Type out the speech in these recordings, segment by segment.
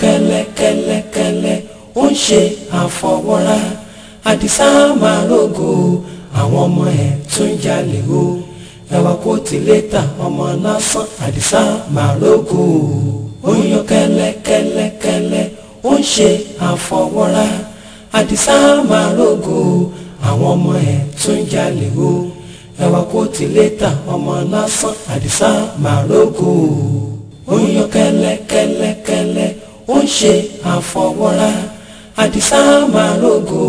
Kẹ́lẹ́kẹ́lẹ́kẹ́lẹ́, ó ń ṣe àfọwọ́rá. Àdìsá máa rògo, àwọn ọmọ ẹ̀ tún jalè o. Ẹwà kò tilẹ̀ ta ọmọ lásán. Àdìsá máa rògo. Ó ń yọ kẹ́lẹ́kẹ́lẹ́kẹ́lẹ́, ó ń ṣe àfọwọ́rá. Àdìsá máa rògo, àwọn ọmọ ẹ̀ tún jalè o. Ẹwà kò tilẹ̀ ta ọmọ lásán. Àdìsá máa rògo. Ó ń yọ kẹ́lẹ́kẹ́lẹ́kẹ́lẹ́, ó ń ṣe àfọwọ́rá. Àdìsá máa rògo,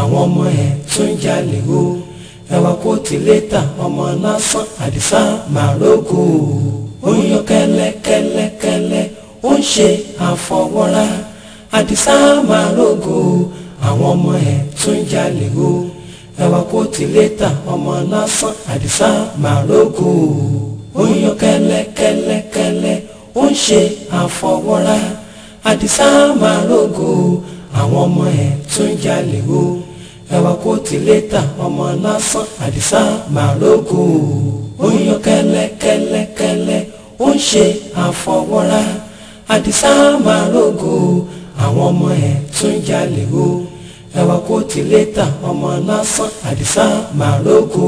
àwọn ọmọ ẹ̀ tún jalè o. Ẹwà kò tilẹ̀ ta ọmọ lásán. Àdìsá máa rògo. Ó ń yọ kẹ́lẹ́kẹ́lẹ́kẹ́lẹ́, ó ń ṣe àfọwọ́rá. Àdìsá máa rògo, àwọn ọmọ ẹ̀ tún jalè o. Ẹwà kò tilẹ̀ ta ọmọ lásán. Àdìsá máa rògo. Ó ń yọ kẹ́lẹ́kẹ́lẹ́kẹ́lẹ́, ó ń ṣe àfọwọ́rá. Àdìsá máa rògo, àwọn ọmọ ẹ̀ tún jalè o. Ẹwà kò tilẹ̀ ta ọmọ lásán. Àdìsá máa rògo. Ó ń yọ kẹ́lẹ́kẹ́lẹ́kẹ́lẹ́, ó ń ṣe àfọwọ́rá. Àdìsá máa rògo, àwọn ọmọ ẹ̀ tún jalè o. Ẹwà kò tilẹ̀ ta ọmọ lásán. Àdìsá máa rògo.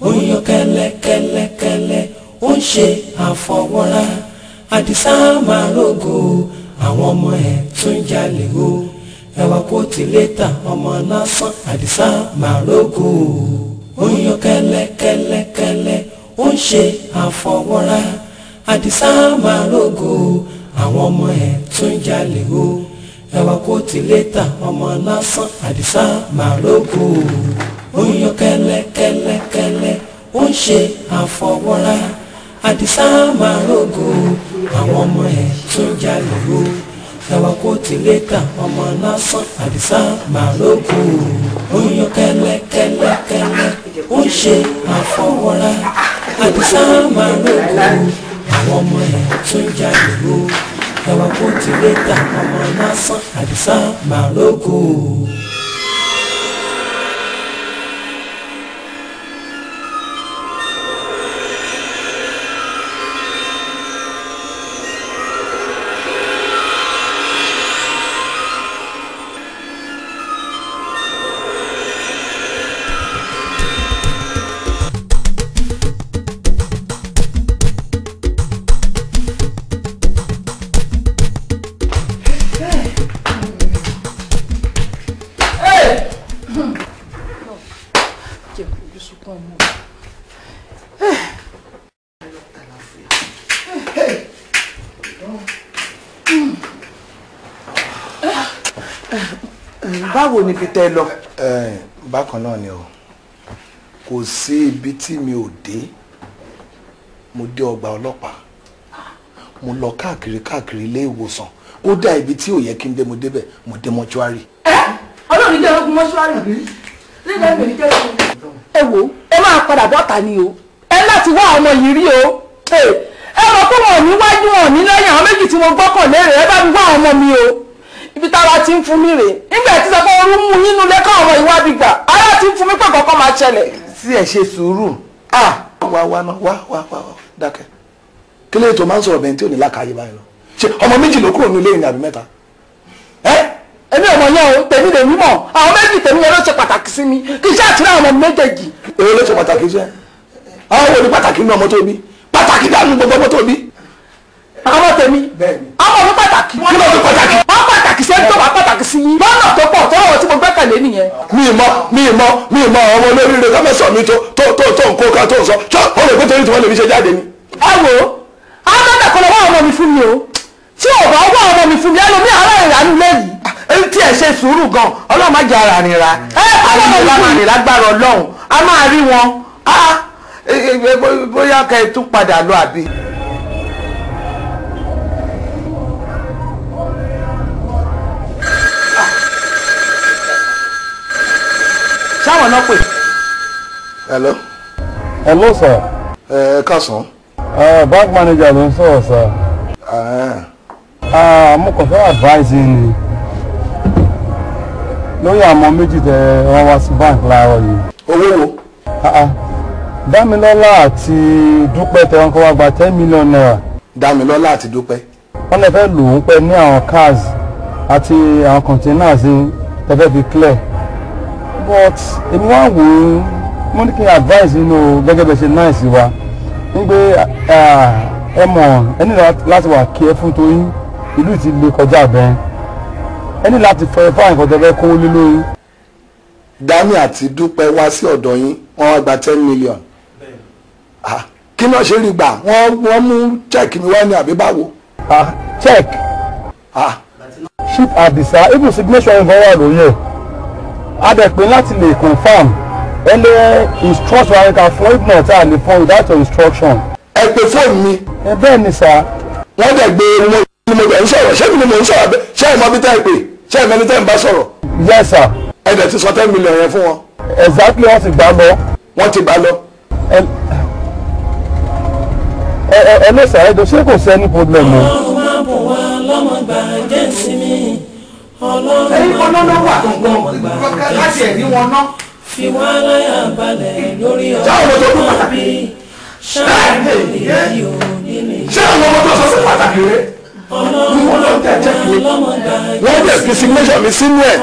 Ó ń yọ kẹ́lẹ́kẹ́lẹ́kẹ́lẹ́, ó ń ṣe àfọwọ́rá. Àdìsá máa rògo, àwọn ọmọ ẹ̀ tún jalè o. Ẹwà kò tilẹ̀ ta ọmọ lásán. Àdìsá máa rògo. Ó ń yọ kẹ́lẹ́kẹ́lẹ́kẹ́lẹ́, ó ń ṣe àfọwọ́rá. Àdìsá máa rògo, àwọn ọmọ ẹ̀ tún jalè o. Ẹwà kò tilẹ̀ ta ọmọ lásán. Àdìsá máa rògo. Ó ń yọ kẹ́lẹ́kẹ́lẹ́kẹ́lẹ́, ó ń ṣe àfọwọ́rá. Àdìsá máa rògo, àwọn ọmọ ẹ̀ tún jalè o. Ẹwà kò tilẹ̀ ta ọmọ lásán. Àdìsá máa rògo. Ó ń yọ kẹ́lẹ́kẹ́lẹ́kẹ́lẹ́, ó ń ṣe àfọwọ́rá. Àdìsá máa rògo, àwọn ọmọ ẹ̀ tún jalè o. Ẹwà kò tilẹ̀ ta ọmọ lásán. Àdìsá máa rògo. Báwo ni ibi tẹ́ lọ? Bákan náà ni o, kò sí ibi tí mi ò dé. Mo dé ọgbà ọlọ́pàá, mo lọ káàkiri káàkiri ilé ìwòsàn, kódà ibi tí ò yẹ kí n dé mo débẹ̀, mo dé mọ́ṣúárì. Ọlọ́run jẹ́ ogun mọ́ṣúárì ẹ wo, ẹ máa padà bọ́ta ni o, ẹ láti wá ọmọ yìí rí o. Ẹ mọ̀ pé wọn ò ní wájú, wọn ò ní lẹ́yìn, àwọn méjì tí mo gbọ́kàn lérè, ẹ bá mi wá ọmọ mi o. Ibi tára ti ń fún mi rèé nígbà tí sọ pé ooru mú yín nulẹ̀ káwọn ọmọ ìwádìí gbà, ara ti ń fún mi pé kọ̀ọ̀kan máa ṣẹlẹ̀. Sí ẹ ṣe sùúrù. Wá wá náà, wá wá wá wá dákẹ́. Kí lóye tó máa ń sọ̀rọ̀ bẹ́ẹ̀ tí ò ní lákàáyé báyìí lọ? Ṣé ọmọ méjì ló kúrò ní ilé ìrìn àbí mẹ́ta? Èmi ò mọ̀ yẹn o, tèmi lèmi mọ̀, àwọn méjì tèmi yẹn ló ṣe pàtàkì sí mi, kì í ṣe àtúrà ọmọ méjèèjì. Èwo ló ṣe pàtàkì sí ẹ? Àwọn wo ni pàtàkì nínú ọmọ tó bí? Pàtàkì dànù gbogbo ọmọ tó bí. Àwọn tèmi, àwọn ọmọ pàtàkì. Kí ló fi pàtàkì? Wọ́n pàtàkì sí ẹni tó bá pàtàkì sí yín. Lọ́nà tó pọ̀ tó ọ̀rọ̀ tí mo gbẹ́kẹ̀lé nìyẹn. Mi mọ ọmọ olóríire ká mẹ́sàn mi tó tó tó tó nǹkó ká tó ń sọ. Ṣé o rò pé torí tí wọ́n lè fi ṣe jáde ni? Ẹ wo, àwọn tó lọ wá ọmọ mi fún mi o. Tí ò bá wá ọmọ mi fún mi, ẹlòmíì ará ìrànú lẹ́yìn. Tí ẹ ṣe sùúrù gan, Ọlọ́run má jẹ́ ara rìn ra. Ẹ máa rìn lágbára Ọlọ́run, a máa rí wọn. Bóyá kẹ́ ẹ tún padà lọ àbí. Sáwọn náà pè. Hello. Hello sir. Ẹ káàsán. Bank manager ló ń sọ̀rọ̀ sir. Mo kàn fẹ́ advice yín ni lórí àwọn méjì tẹ wọ́n wá sí bank láàárọ̀ yìí. Owó wo? Dámilọ́lá àti Dúpẹ́ tẹ wọ́n kọ́ wá gba ₦10 million. Dámilọ́lá àti Dúpẹ́. Wọ́n lè fẹ́ lò ó pẹ́ ní àwọn cars àti àwọn containers tẹ́ fẹ́ fi clear. But èmi wá wò ó, mo ní kí n advice nínú gẹ́gẹ́ bẹ́ẹ̀ ṣe nice wa. Ní pé ẹ mọ̀ ẹ ní láti wà careful torí ìlú ti le kọjá bẹ́ẹ̀. Ẹ ní láti verify nǹkan tẹ́ fẹ́ kó lé lórí. Dami àti Dúpẹ́ wá sí ọ̀dọ̀ yín, wọ́n wá gba 10 million. Kí náà ṣe rí gbà? Wọ́n mú check mi wá ní àbí báwo? Check. Chief Adisa, even signature nǹkan wà lórí ẹ̀. A dẹ̀ pé láti lè confirm ẹ lè instruct wa ká fún, if not a lè fún without your instruction. Ẹ pe fóònù mi. Ẹ bẹ́ẹ̀ ni sir. Wọ́n dẹ̀ gbé wọn ni mo bẹ̀ ń sọ̀rọ̀. Ṣé mi ni mo ń sọ̀rọ̀? Ṣé ẹ mọ bí tẹ́ ẹ pè? Ṣé ẹ mọ bí tẹ́ ẹ ń bá sọ̀rọ̀? Yes sir. Ẹ dẹ̀ ti sọ 10 million yẹn fún wọn. Exactly, wọ́n ti gbà lọ. Wọ́n ti gbà lọ. Ẹ ló sà, ẹ jọ, ṣé kò sí any problem o? Ọlọ́run máa bọ̀ wá lọ́mọ gbà jẹ́ ìsinmi. Ọlọ́run Ẹ̀yin kan náà ló wà máa bọ̀ wá lọ́mọ gbà jẹ́ láti ẹ̀rí ìsinmi. wọn ná. Fi wá láyà balẹ̀ lórí Ṣé àwọn ọmọ tó kú ọ̀rọ̀ pàtàkì? bí ṣáà èyí ò nínú Ṣé àwọn ọmọ tó sọ sí pàtàkì rẹ? Ọlọ́run Wọ́n lọ tẹ̀ check mi. lọ́mọ gbà Wọ́n dẹ̀ fi signature mi sínú ẹ̀.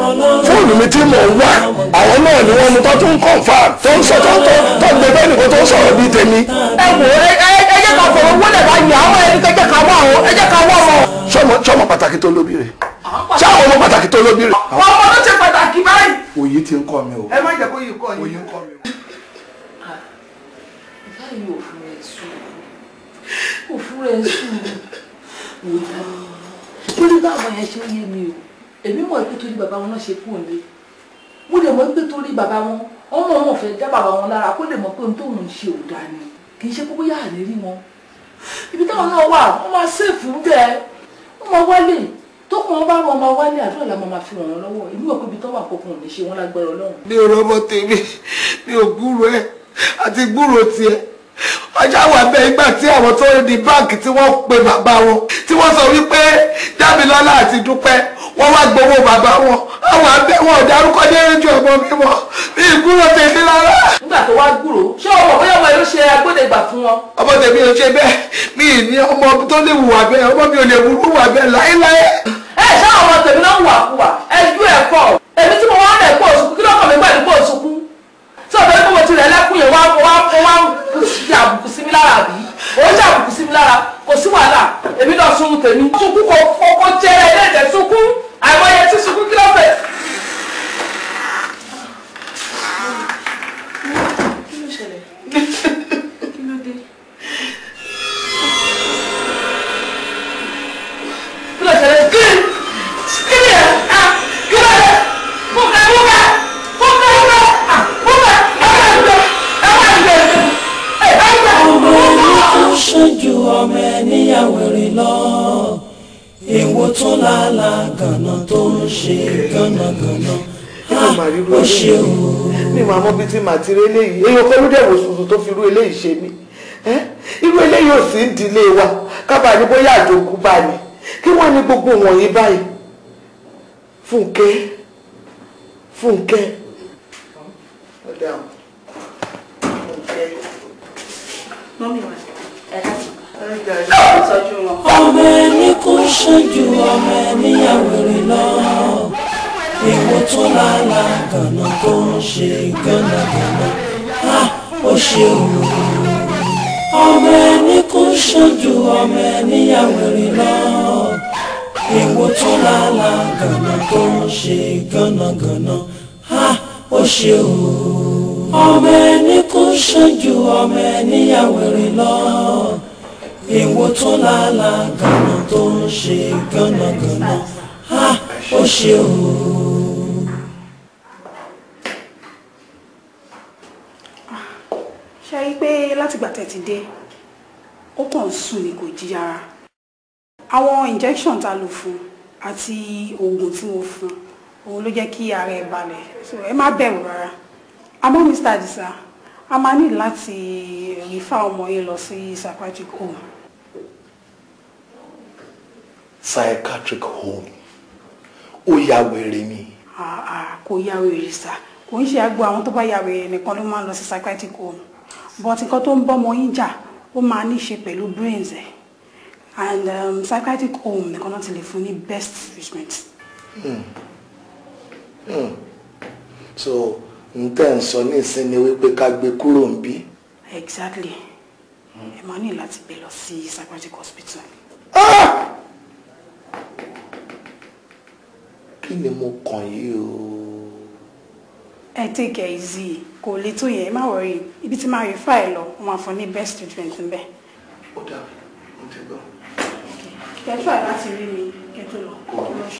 Fóònù mi tí mò ń wá, àwọn náà ni wọ́n mú tó tún confirm tó ń sọ tó ń tó ń gbé bẹ́ẹ̀ nìkan tó ń sọ̀rọ̀ bíi tèmi. Ẹ wò ẹ, ẹ jẹ́ ká fọwọ́ wọlé báyìí, àwọn ẹni kẹ́ jẹ́ ká wá àwọn, ẹ jẹ́ ká wá wọn. Ṣọmọ pàtàkì tó lóbi rẹ̀? Ṣé àwọn ọmọ pàtàkì tó lóbi rẹ̀? Ọmọ tó ṣe pàtàkì báyìí. Òyì ti ń kọ́ mi o. Ẹ má jẹ́ kó yìí kọ́ yìí. Òyì ń kọ́ mi o. Ìyá yìí ò fún ẹ sùn, ò fún ẹ sùn. Wò ó, torí báwọn yẹn ṣe ń yé mi o. Èmi mọ̀ pé torí bàbá wọn náà ṣe kú òǹlé. Mo lè mọ̀ pé torí bàbá wọn, ọmọ wọn fẹ́ dá bàbá wọn lára kó lè mọ̀ pé ohun tóun ń ṣe ò dáa ni. Kì í ṣe kókó yáà ní rí wọn. Ibi táwọn náà wà, wọ́n máa ṣèfù ń bẹ́ẹ̀, wọ́n máa wálé tó kàn wọ́n bá wọn máa wálé. Àdúrà la máa fi ràn wọ́n lọ́wọ́. Èmi mọ̀ pé ibi tó wà, kókó ò ní ṣe wọ́n lágbára Ọlọ́run. Mi ò rọmọ tèmi, mi ò gbúrò ẹ àti gbúrò tiẹ̀. Ọjà wà bẹ́ẹ̀ ìgbà tí àwọn tó ní báǹkì tí wọ́n pe bàbá wọn, tí wọ́n sọ wípé Dámilọ́lá àti Dúpẹ́ wọ́n wá gbowó bàbá wọn, àwọn abẹ́ wọn ò dárúkọ ní ojú ọmọ mi mọ́. Mi ì gbúrò tèmi rárá. Nígbà tó wá gbúrò, ṣé ọmọ bóyá ọmọ yóò ṣe agbódegbà fún wọn? Ọmọ tèmi ò ṣe bẹ́ẹ̀. Mi ì ní ọmọ tó lè hùwà bẹ́ẹ̀. Ọmọ mi ò lè hùwà bẹ́ẹ̀ láéláé. Ẹ ṣé àwọn ọmọ tèmi náà ń wà kúwà ẹjú ẹ kọ. Èmi tí mo wá rẹ̀ kó òsùnkú, kí ló kàn mí pẹ̀lú kó òsùnkú tí ọ̀bẹ pé mo ti rẹ̀ lẹ́kùn yẹn? Wá wá wá ṣe àbùkù sí mi lára, àbí ó ṣe àbùkù sí mi lára? Kò sí wàhálà, èmi náà sunkún tèmi. Sunkún kò kò jẹ́ ẹlẹ́dẹ̀, sunkún àìmọye tí sunkún, kí ló fẹ́. Kí ló ṣẹlẹ̀? Kí ló dé? Kí ló ṣẹlẹ̀? Kí ni ẹ ah kí ló dé? Fúnkẹ́, Fúnkẹ́, Fúnkẹ́, Fúnkẹ́, ah Fúnkẹ́, ẹ wá ìgbẹ́, ẹ wá ìgbẹ́, ẹ ẹ ìgbẹ́. Ọmọ ẹni tó ṣojú ọmọ ẹni yàwèrè lọ. Èwo tún lálá gànà tó ń ṣe gànàgànà? Ó ṣe o. Mi máa mọ bíi tí màá ti rí eléyìí. Èèyàn kan ló dẹ̀ wò sùsù tó fi irú eléyìí ṣe mí. Irú eléyìí ò sí ń dilé wa kábàá ní bóyá àjogún bá ní kí wọ́n ní gbogbo wọ̀nyí báyìí. Fúnkẹ́, Fúnkẹ́. Ó dáhùn. Fúnkẹ́. Mummy wa, ẹ káàsán. Ẹ jàre. Tọ́jú wọn. Ọmọ ẹni kò ṣojú ọmọ ẹni yàwèrè lọ. Èwo tún lálá gànà tó ń ṣe gànàgànà? Ó ṣe o. Ọmọ ẹni kò ṣojú ọmọ ẹni yàwèrè lọ. Èwo tún lálá gànà tó ń ṣe gànàgànà? Ó ṣe o. Ọmọ ẹni kò ṣojú ọmọ ẹni yàwèrè lọ. Èwo tún lálá gànà tó ń ṣe gànàgànà? Ó ṣe o. Ṣe rí i pé látìgbà tẹ́ ti dé, ó kàn ń sùn ni, kò jí rárá. Àwọn injection tá a lò fún àti oògùn tí mo fún òun ló jẹ́ kí ara ẹ̀ balẹ̀, so ẹ má bẹ̀rù rárá. Àmọ́ Mr. Adisa, a máa ní láti refer ọmọ yín lọ sí psychiatric home. Psychiatric home? Ó ya wèrè ni? Ah, ah, kò ya wèrè sá. Kò ń ṣe agbo àwọn tó bá ya wèrè nìkan ló máa ń lọ sí psychiatric home, but nǹkan tó ń bọ́mọ yín jà, ó máa ní ṣe pẹ̀lú brains ẹ̀. And psychiatric home nìkan náà ti lè fún ní best treatment. So n tẹ́ ń sọ ní ìsinmi wípé ká gbé kúrò ń bí. Exactly. Ẹ máa ní láti gbé lọ sí psychiatric hospital. Kí ni mo kàn yìí o? Ẹ take it easy, kò le tó yẹn, ẹ má worry, ibi tí máa rí fáìlì lọ, wọ́n máa fún ní best treatment ńbẹ̀. Ó dà, mo ti gbọ́. Kẹ́ try láti rí mi kẹ́ tó lọ.